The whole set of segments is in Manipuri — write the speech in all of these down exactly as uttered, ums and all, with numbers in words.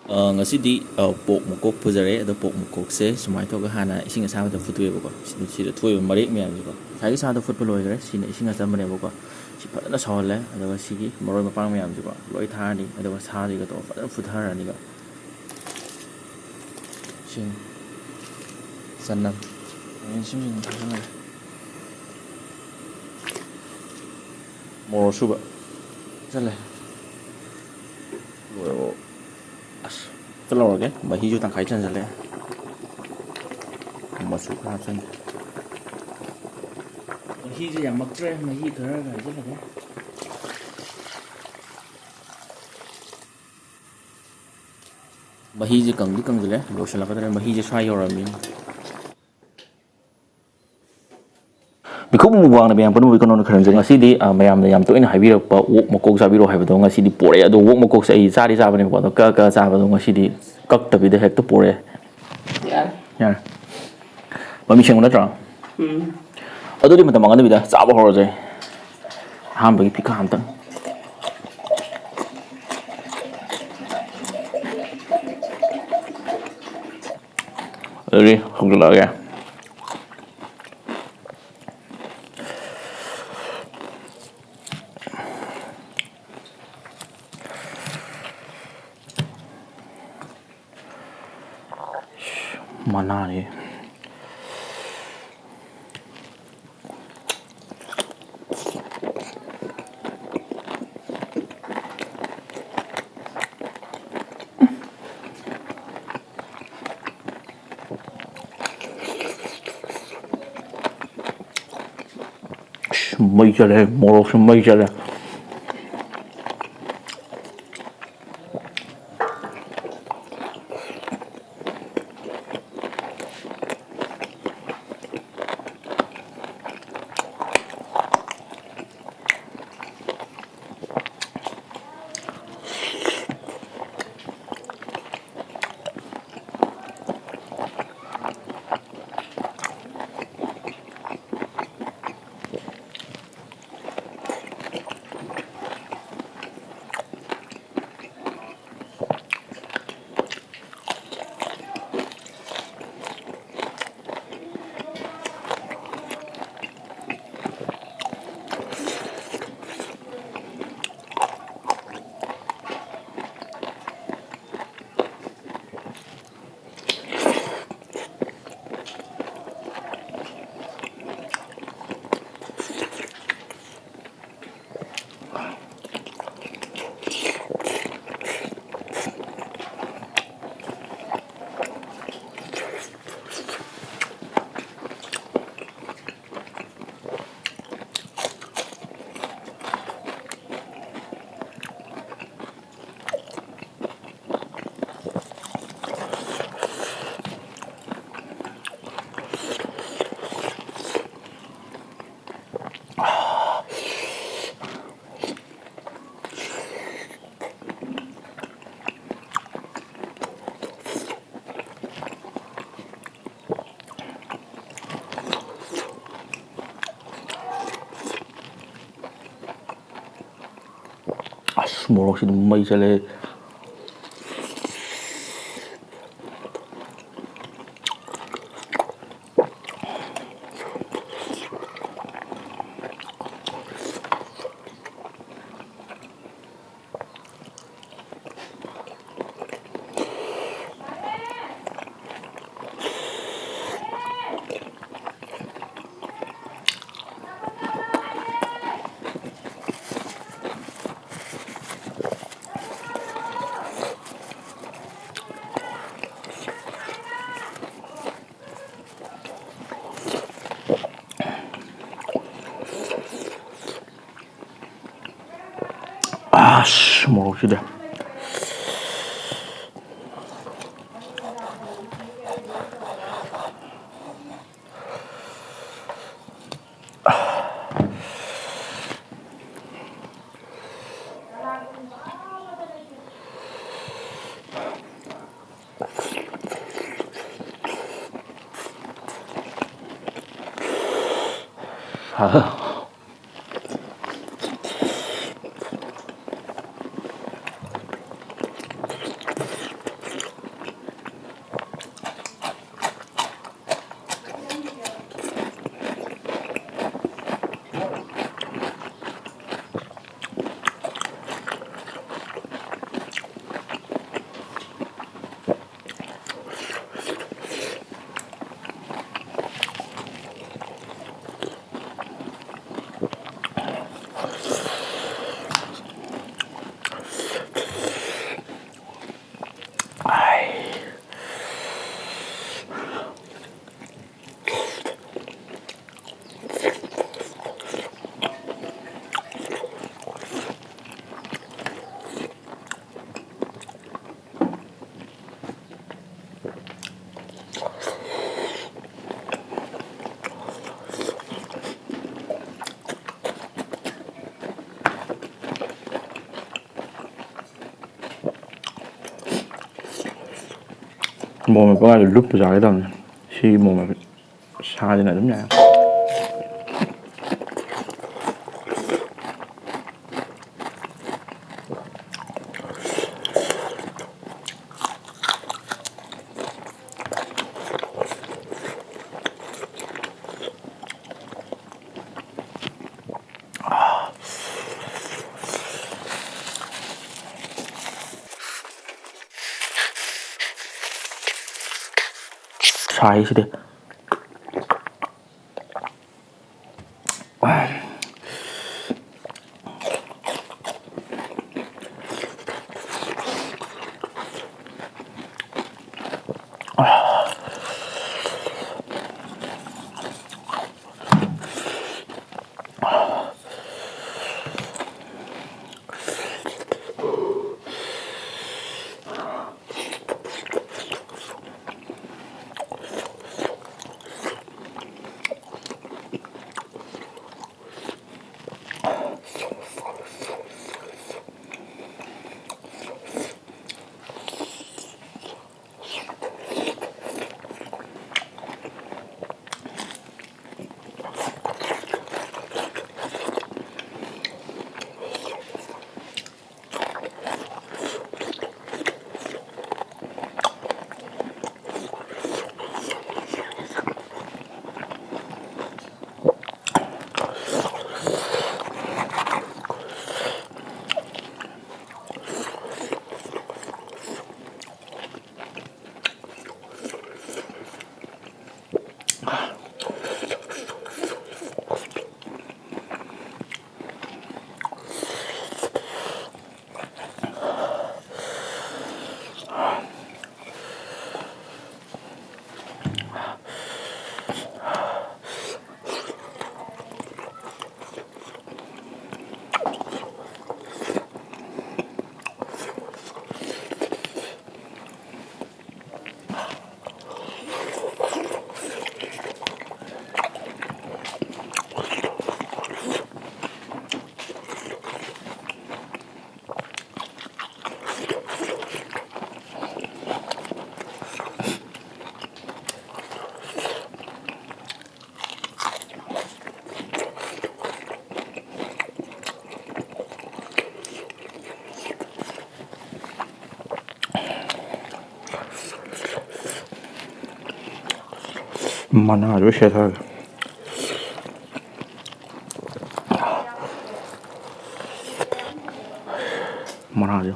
ꯑ, ꯉꯁꯤꯗꯤ, ꯑ, ꯄꯣꯛ ꯃꯀꯣꯛ ꯄꯨꯖꯔꯦ꯫ ꯑꯗꯣ ꯄꯣꯛ ꯃꯀꯣꯛꯁꯦ ꯁꯨꯃꯥꯏꯅ ꯇꯧꯔꯒ ꯍꯥꯟꯅ ꯏꯁꯤꯡ ꯑꯁꯥꯕꯗ ꯐꯨꯠꯇꯣꯛꯑꯦꯕꯀꯣ꯫ ꯁꯤꯗ, ꯁꯤꯗ ꯊꯣꯛꯏꯕ ꯃꯔꯦꯛ ꯃꯌꯥꯝꯁꯦꯀꯣ꯫ ꯉꯁꯥꯏꯒꯤ ꯁꯥꯗꯣ ꯐꯨꯠꯄ ꯂꯣꯏꯈ꯭ꯔꯦ꯫ ꯁꯤꯅ ꯏꯁꯤꯡ ꯑꯆꯝꯕꯅꯦꯕꯀꯣ꯫ ꯁꯤ ꯐꯖꯅ ꯁꯧꯍꯜꯂꯦ꯫ ꯑꯗꯨꯒ ꯁꯤꯒꯤ ꯃꯔꯣꯏ ꯃꯄꯥꯡ ꯃꯌꯥꯝꯁꯤꯀꯣ ꯂꯣꯏ ꯊꯥꯔꯅꯤ꯫ ꯑꯗꯨꯒ ꯁꯥꯁꯤꯒ ꯇꯧꯔꯒ ꯐꯖꯅ ꯐꯨꯠꯊꯔꯅꯤꯀꯣ꯫ ꯁꯤꯡ, ꯆꯅꯝ, ꯁꯤꯡ ꯊꯥꯖꯤꯜꯂꯒꯦ꯫ ꯃꯣꯔꯣꯛ ꯑꯁꯨꯕ ꯆꯜꯂꯦ꯫ ꯂꯣꯏꯔꯕꯣ? ꯑꯁ, ꯑꯝꯇ ꯂꯧꯔꯒꯦ꯫ ꯃꯍꯤꯁꯨ ꯇꯪꯈꯥꯏ ꯆꯟꯁꯤꯜꯂꯦ꯫ ꯃꯆꯨ ꯈꯔ ꯍꯥꯞꯆꯤꯟꯒꯦ꯫ ꯃꯍꯤꯁꯦ ꯌꯥꯝꯃꯛꯇ꯭ꯔꯦ, ꯃꯍꯤ ꯈꯔ ꯈꯔ ꯍꯩꯖꯤꯜꯂꯒꯦ꯫ ꯃꯍꯤꯁꯦ ꯀꯪꯗꯤ ꯀꯪꯁꯤꯜꯂꯦ, ꯂꯣꯏꯁꯤꯜꯂꯛꯀꯗꯧꯔꯦ꯫ ꯃꯍꯤꯁꯦ ꯁ꯭ꯋꯥꯏ ꯌꯧꯔꯕꯅꯤꯅ꯫ ꯃꯤꯀꯨꯞ ꯑꯃꯨꯛ ꯋꯥꯡꯅ ꯃꯌꯥꯝ ꯄꯨꯝꯅꯃꯛ ꯀꯩꯅꯣꯅ ꯈꯔ ꯍꯟꯖꯔꯦ꯫ ꯉꯁꯤꯗꯤ, ꯑ, ꯃꯌꯥꯝꯅ ꯌꯥꯝ ꯇꯣꯏꯅ ꯍꯥꯏꯕꯤꯔꯛꯄ ꯑꯣꯛ ꯃꯀꯣꯛ ꯆꯥꯕꯤꯔꯣ ꯍꯥꯏꯕꯗꯣ ꯉꯁꯤꯗꯤ ꯄꯣꯔꯛꯑꯦ꯫ ꯑꯗꯣ ꯑꯣꯛ ꯃꯀꯣꯛꯁꯦ ꯑꯩ ꯆꯥꯗꯤ ꯆꯥꯕꯅꯦꯕꯀꯣ, ꯑꯗꯣ ꯀꯛꯑ ꯀꯛꯑ ꯆꯥꯕꯗꯣ ꯉꯁꯤꯗꯤ ꯀꯛꯇꯕꯤꯗ ꯍꯦꯛꯇ ꯄꯣꯔꯛꯑꯦ꯫ ꯌꯥꯔꯦ꯫ ꯌꯥꯔꯦ꯫ ꯃꯃꯤ ꯁꯦꯡꯕ ꯅꯠꯇ꯭ꯔꯣ? ꯎꯝ꯫ ꯑꯗꯨꯗꯤ ꯃꯇꯝ ꯃꯥꯡꯍꯟꯗꯕꯤꯗ ꯆꯥꯕ ꯍꯧꯔꯁꯦ꯫ ꯑꯍꯥꯟꯕꯒꯤ ꯐꯤꯈꯥ ꯑꯝꯇꯪ꯫ ꯑꯗꯨꯗꯤ ꯍꯧꯒꯠꯂꯛꯑꯒꯦ꯫ ꯃꯅꯥꯅꯤ꯫ ꯑꯁ, ꯃꯩ ꯆꯠꯂꯦ, ꯃꯣꯔꯣꯛꯁꯨ ꯃꯩ ꯆꯠꯂꯦ꯫ ꯃꯣꯔꯣꯛꯁꯤꯗꯤ ꯃꯩ ꯆꯠꯂꯦ꯫ ꯑꯁ, ꯃꯣꯔꯣꯛꯁꯤꯗꯤ꯫ ꯃꯣꯔꯣꯛ ꯃꯦꯠꯄ ꯀꯥꯟꯗ ꯂꯨꯞꯄ ꯆꯥꯒꯦ ꯇꯧꯕꯅꯦ꯫ ꯁꯤꯒꯤ ꯃꯣꯔꯣꯛ ꯃꯦꯠꯄ ꯁꯥꯁꯤꯅ ꯑꯗꯨꯝ ꯌꯥꯏ꯫ ꯍꯥꯏꯁꯤꯗꯤ꯫ ꯃꯅꯥꯗꯣ ꯁꯦꯠꯊꯔꯒꯦ꯫ ꯃꯅꯥꯁꯦ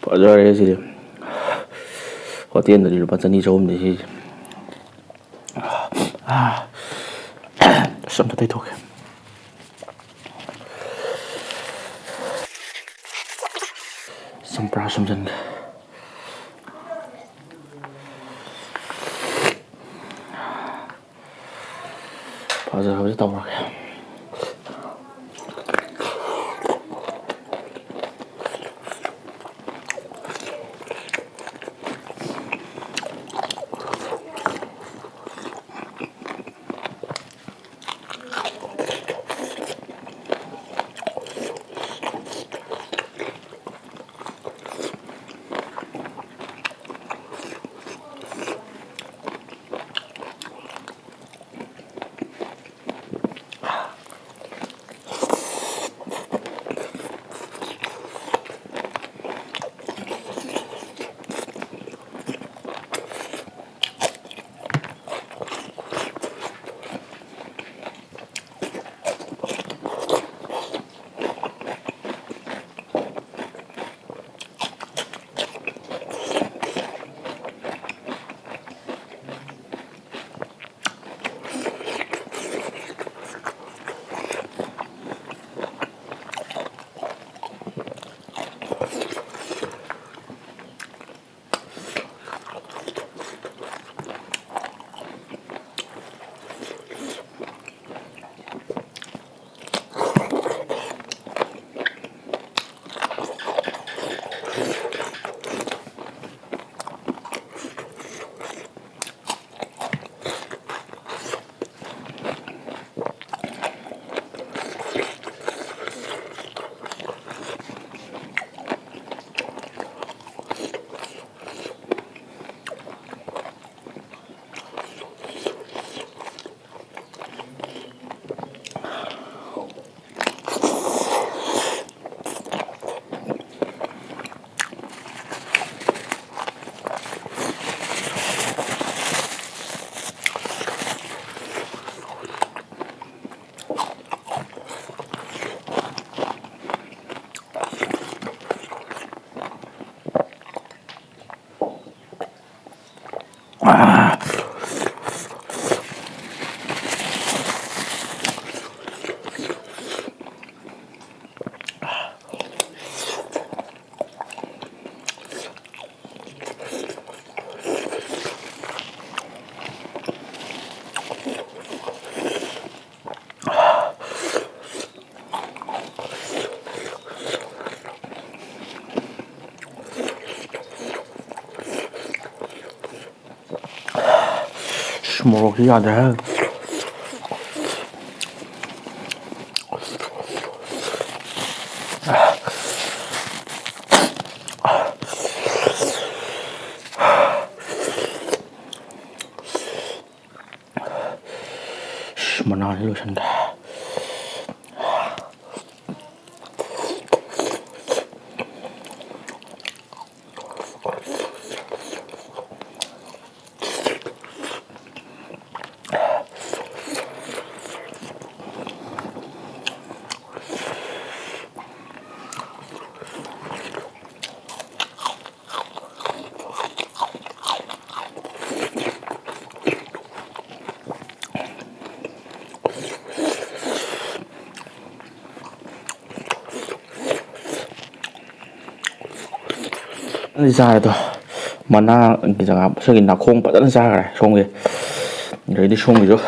ꯐꯖꯔꯦ ꯁꯤꯗꯤ꯫ ꯍꯣꯇꯦꯜꯗꯗꯤ ꯂꯨꯄꯥ ꯆꯅꯤ ꯆꯍꯨꯝꯗꯤ ꯁꯤꯁꯦ꯫ ꯑꯁ, ꯑꯝꯇ ꯇꯩꯊꯣꯛꯀꯦ꯫ ꯆꯝꯄ꯭ꯔꯥ ꯁꯨꯝꯖꯤꯟꯒꯦ꯫ ꯐꯖꯕꯁꯦ ꯇꯧꯔꯒꯦ꯫ ꯃꯣꯔꯣꯛꯁꯤ ꯌꯥꯗ꯭ꯔꯦ꯫ ꯃꯅꯥꯁꯤ ꯂꯣꯏꯁꯟꯗꯦ꯫ ꯐꯖꯅ ꯆꯥꯔꯦ ꯑꯗꯣ꯫ ꯃꯅꯥꯒꯤ ꯖꯒꯥ, ꯁꯤꯒꯤ ꯅꯥꯈꯣꯡ ꯐꯖꯅ ꯆꯥꯈ꯭ꯔꯦ ꯁꯣꯝꯒꯤ꯫ ꯑꯗꯩꯗꯤ ꯁꯣꯝꯒꯤꯁꯨ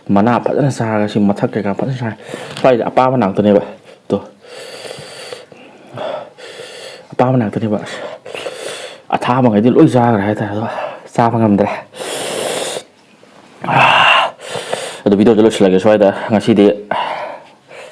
ꯃꯅꯥ ꯐꯖꯅ ꯆꯥꯔꯒ ꯁꯤ ꯃꯊꯛ ꯀꯩꯀꯥ ꯐꯖꯅ ꯆꯥꯔꯦ꯫ ꯁ꯭ꯋꯥꯏꯗꯤ ꯑꯄꯥꯕ ꯉꯥꯛꯇꯅꯦꯕ꯫ ꯑꯗꯣ ꯑꯄꯥꯕ ꯉꯥꯛꯇꯅꯦꯕ꯫ ꯑꯊꯥꯕꯉꯩꯗꯤ ꯂꯣꯏ ꯆꯥꯈ꯭ꯔꯦ ꯍꯥꯏꯇꯥꯔꯦ꯫ ꯑꯗꯣ ꯆꯥꯕ ꯉꯝꯗ꯭ꯔꯦ꯫ ꯑꯗꯣ ꯚꯤꯗꯤꯑꯣꯁꯦ ꯂꯣꯏꯁꯤꯜꯂꯒꯦ ꯁ꯭ꯋꯥꯏꯗ꯫ ꯉꯁꯤꯗꯤ